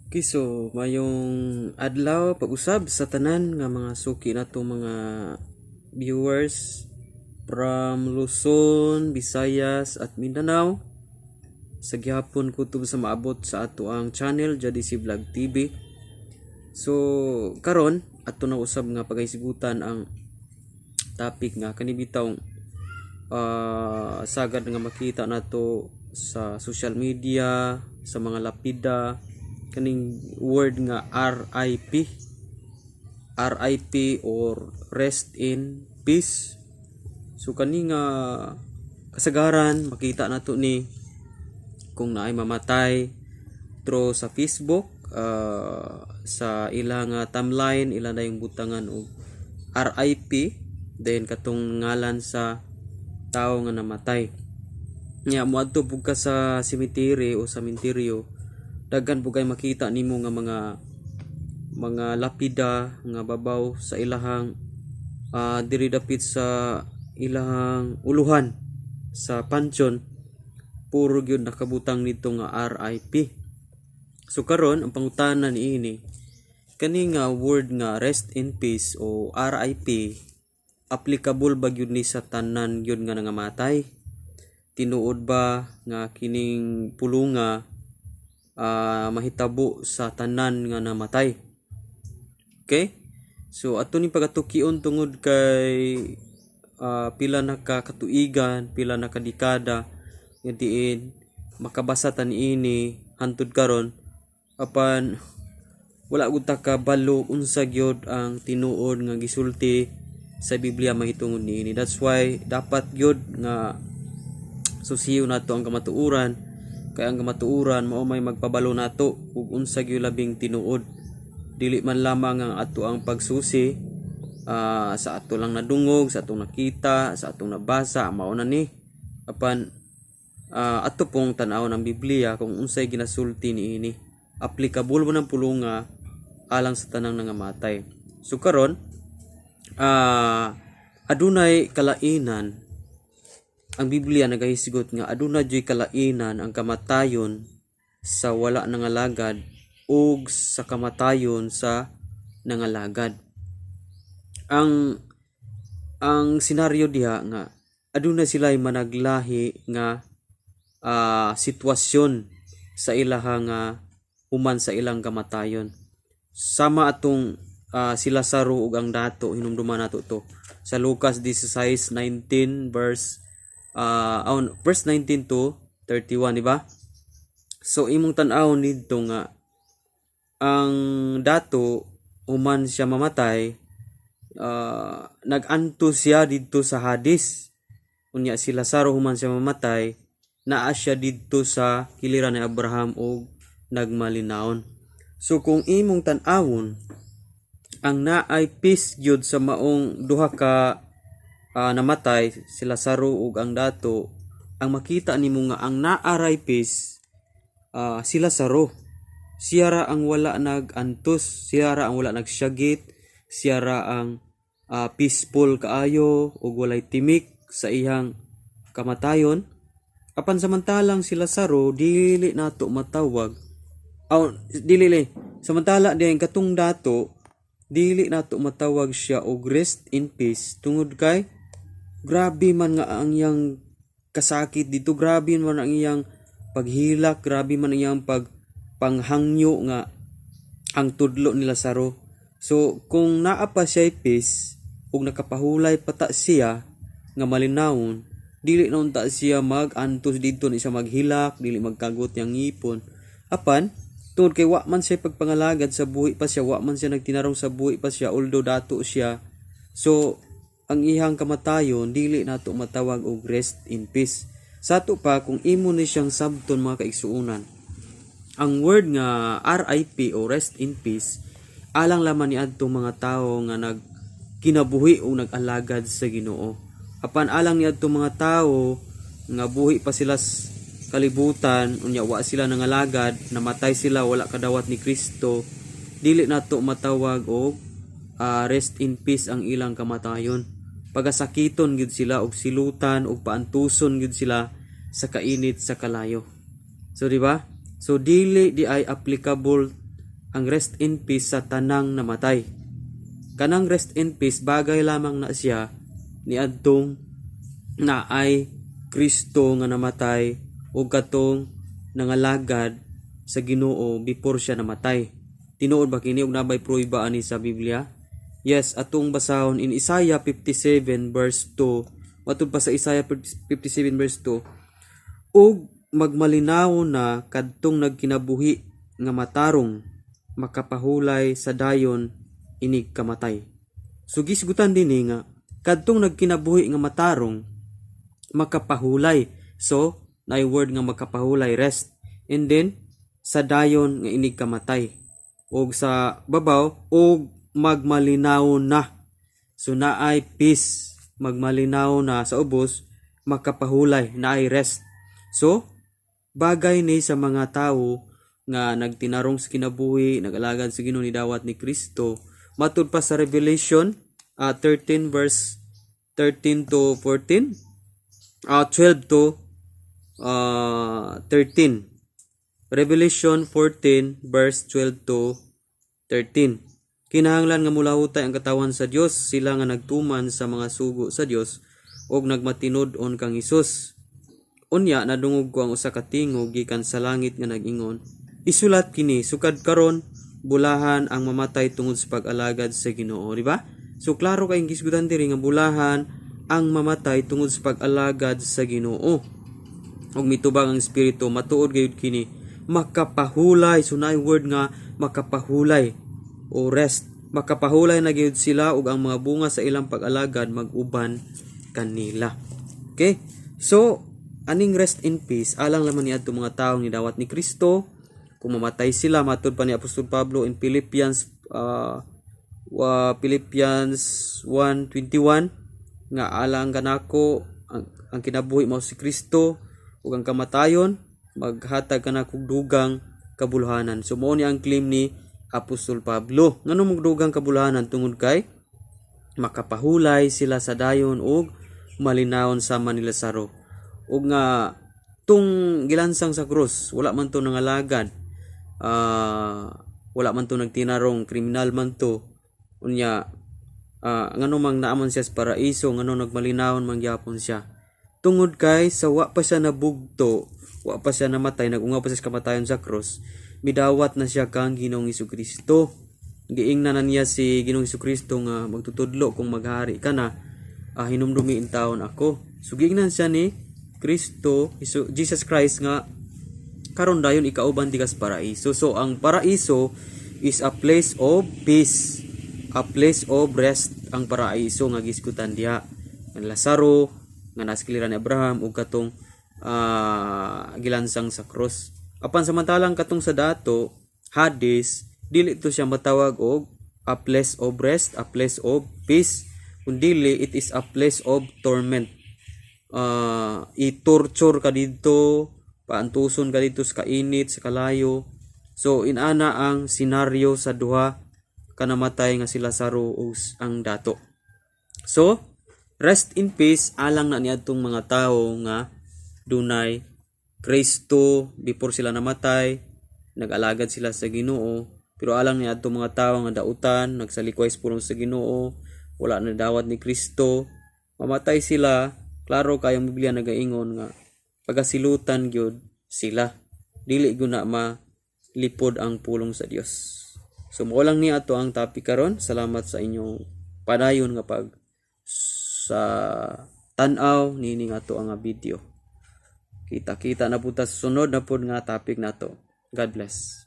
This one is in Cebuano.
Okay, so mayong adlaw pag-usab sa tanan nga mga suki nato, mga viewers from Luzon, Visayas at Mindanao. Sa gihapon kutob sa maabot sa ato ang channel Jadi si Vlog TV. So karon ato na usab nga paghisgutan ang topic nga kani bitawng sagad nga makita nato sa social media, sa mga lapida, kaning word nga RIP, RIP or rest in peace. So kani nga kasagaran makita nato ni kung naay mamatay through sa Facebook, sa ilang timeline, ila na yung butangan og RIP, then katong ngalan sa tao nga namatay. Nya moadto pud ka sa cemetery o sa menteryo, daghan pud kay makita nimo nga mga lapida nga babaw sa ilahang diri dapit sa ilahang uluhan sa pansyon, puro gyud nakabutang nito nga RIP. So karon ang pangutana niini, kani nga word nga rest in peace o RIP, applicable ba gyud ni sa tanan gyud nga nangamatay? Tinuod ba nga kining pulunga mahitabo sa tanan nga namatay? Okay? So ato ni pagatukion tungod kay pila na ka katuigan, pila na ka dekada nga diin makabasa ta niini hantud karon, apan wala gud ta kabalo unsa gyud ang tinuod nga gisulti sa Biblia mahitungod niini. That's why dapat gyud nga susiyo nato ang kamatuoran, kay ang kamatuoran mao may magpabalo nato ug unsa gyud labing tinuod. Dili man lamang ang ato ang pagsusi sa ato lang nadungog, sa atong nakita, sa atong nabasa, mao na ni. Apan ato pong tan-aw ng Biblia kung unsay ginasulti niini. Applicable ba ng pulunga alang sa tanang nangamatay? So karon adunay kalainan ang Biblia. Nagahisgot nga aduna juy kalainan ang kamatayon sa wala nangalagad ug sa kamatayon sa nangalagad. Ang senaryo diha nga aduna sila managlahi nga sitwasyon sa ilaha nga human sa ilang kamatayon. Sama atong si Lazaro ug ang dato, hinumduman nato to sa Lucas 16:19 verse verse 19 to 31, di ba? So imong tan-aw nidto nga ang dato, human siya mamatay, nag-anto siya didto sa Hades. Unya si Lazaro, human siya mamatay, naa siya didto sa kiliran ni Abraham og nagmalinawon. So kung imong tan-awon, ang naay peace gyud sa maong duha ka namatay, si Lazaro ug ang dato, ang makita nimo nga ang naaray peace si Lazaro. Siya ra ang wala nag-antos, siya ra ang wala nagsyagit, siya ra ang peaceful kaayo ug walay timik sa iyang kamatayon. Apan samantalang si Lazaro dili nato matawag. Aw, dili le. Samantala din katong dato, dili nato matawag siya og rest in peace tungod kay grabe man nga ang iyang kasakit dito, grabe man ang iyang paghilak, grabe man ang iyang panghangyo nga ang tudlo ni Lazaro. So kung naa pa siya peace ug nakapahulay pa ta siya nga malinawon, dili na unta siya mag-antos didto, ni siya maghilak, dili magkagot yang ngipon. Apan tungod kay wa man siya pagpangalagad sa buhi pa siya, wa man siya nagtinarong sa buhi pa siya, although dato siya. So ang iyang kamatayon dili nato matawag og rest in peace. Sa ato pa, kung imo ni siyang sabton, mga kaigsuonan, ang word nga RIP o rest in peace alang lamang ni adtong mga tawo nga nag kinabuhi o nag-alagad sa Ginoo. Apan alang ni adtong mga tawo nga buhi pa sila kalibutan, unya wa sila nangalagad, namatay sila wala kadawat ni Kristo, dili nato matawag og rest in peace ang ilang kamatayon. Pagasakiton gyud sila og silutan og paantuson gyud sila sa kainit sa kalayo. So di ba? So dili di ay applicable. Ang rest in peace sa tanang namatay. Kanang rest in peace, bagay lamang na siya niadtong naay Kristo nga namatay o katong nangalagad sa Ginoo before siya namatay. Tinuod ba kini ug nabay prueba ani sa Biblia? Yes, atong basahon in Isaiah 57 verse 2. Matud pa sa Isaiah 57 verse 2, "Ug magmalinaw na kadtong nagkinabuhi nga matarong, makapahulay sa dayon inig kamatay." So gisgutan dinhi nga kadtong nagkinabuhi nga matarong makapahulay. So naay word nga makapahulay, rest. And then sa dayon nga inig kamatay. Og sa babaw, ug magmalinaw na. So naay peace, magmalinaw na sa ubos, makapahulay, naay rest. So bagay ni sa mga tawo nga nagtinarong sa kinabuhi, nag-alagad sa Ginoo, ni dawat ni Kristo. Matud pa sa Revelation 13 verse 13 to 14, 12 to 13. Revelation 14 verse 12 to 13. "Kinahanglan nga mulahutay ang katawan sa Dios sila nga nagtuman sa mga sugo sa Dios ug nagmatinud-on kang Hesus. Unya nadungog ko ang usa ka tingog gikan sa langit nga nag-ingon, 'Isulat kini: Sukad karon bulahan ang mamatay tungod sa pag-alagad sa Ginoo,'" di ba? So klaro kay gisgutan diri nga bulahan ang mamatay tungod sa pag-alagad sa Ginoo. Ug mitubag ang Espiritu, "Matuod gayud kini." Makapahulay, so naay word nga makapahulay o rest. Makapahulay na gyud sila ug ang mga bunga sa ilang pag-alagad mag-uban kanila. Okay? So, aning rest in peace alang lamang ni adto mga tawo ni dawat ni Kristo kung mamatay sila. Matud pa ni Apostol Pablo in Philippians 1:21 nga alang kanako ang kinabuhi mao si Kristo ug ang kamatayon maghatag kanako dugang kabuluhanan. So mao ni ang claim ni Apostol Pablo. Ngano dugang kabuluhanan? Tungod kay makapahulay sila sa dayon ug malinawon sama ni Lazaro. Ug nga tung gilansang sa krus, wala man to nangalagad, wala man to nagtinarong, kriminal man to. Unya ngano mang naa man siya sa paraiso? Ngano nagmalinawon man gyapon siya? Tungod kay sa wa pa siya nabugto, wa pa siya namatay, nagunga pa siya sa kamatayon sa krus, midawat na siya kang Ginoong Kristo. Giingnan na niya si Ginoong Kristo nga, "Magtutudlo, kung maghari ka na, hinumdumi intawon ako." So giingnan siya ni Kristo, Jesus Christ, nga karon dayon ikauban di ka sa paraiso. So ang paraiso is a place of peace, a place of rest ang paraiso nga gisgutan diha. Ang Lazaro nga nasa ni Abraham ug katong gilansang sa cross. Apan samantalang katong sa dato, Hades, dili to siya matawag og a place of rest, a place of peace. Kundili it is a place of torment. I-torture ka didto, paantuson ka didto sa kainit, sa kalayo. So inana ang senaryo sa duha ka namatay nga si Lazaro ug ang dato. So rest in peace alang na niadtong mga tawo nga dunay Kristo before sila namatay, nag-alagad sila sa Ginoo, pero alang niadtong mga tawo nga dautan, nagsalikway sa pulong sa Ginoo, wala na dawat ni Kristo, mamatay sila, klaro kayong Biblia nagaingon nga pagasilutan gyud sila. Dili gyud na malipod ang pulong sa Dios. So mao lang ni ato ang topic karon. Salamat sa inyong padayon nga pag sa tan-aw nining ato ang video. Kita-kita na pud ta sa sunod na pud nga topic nato. God bless.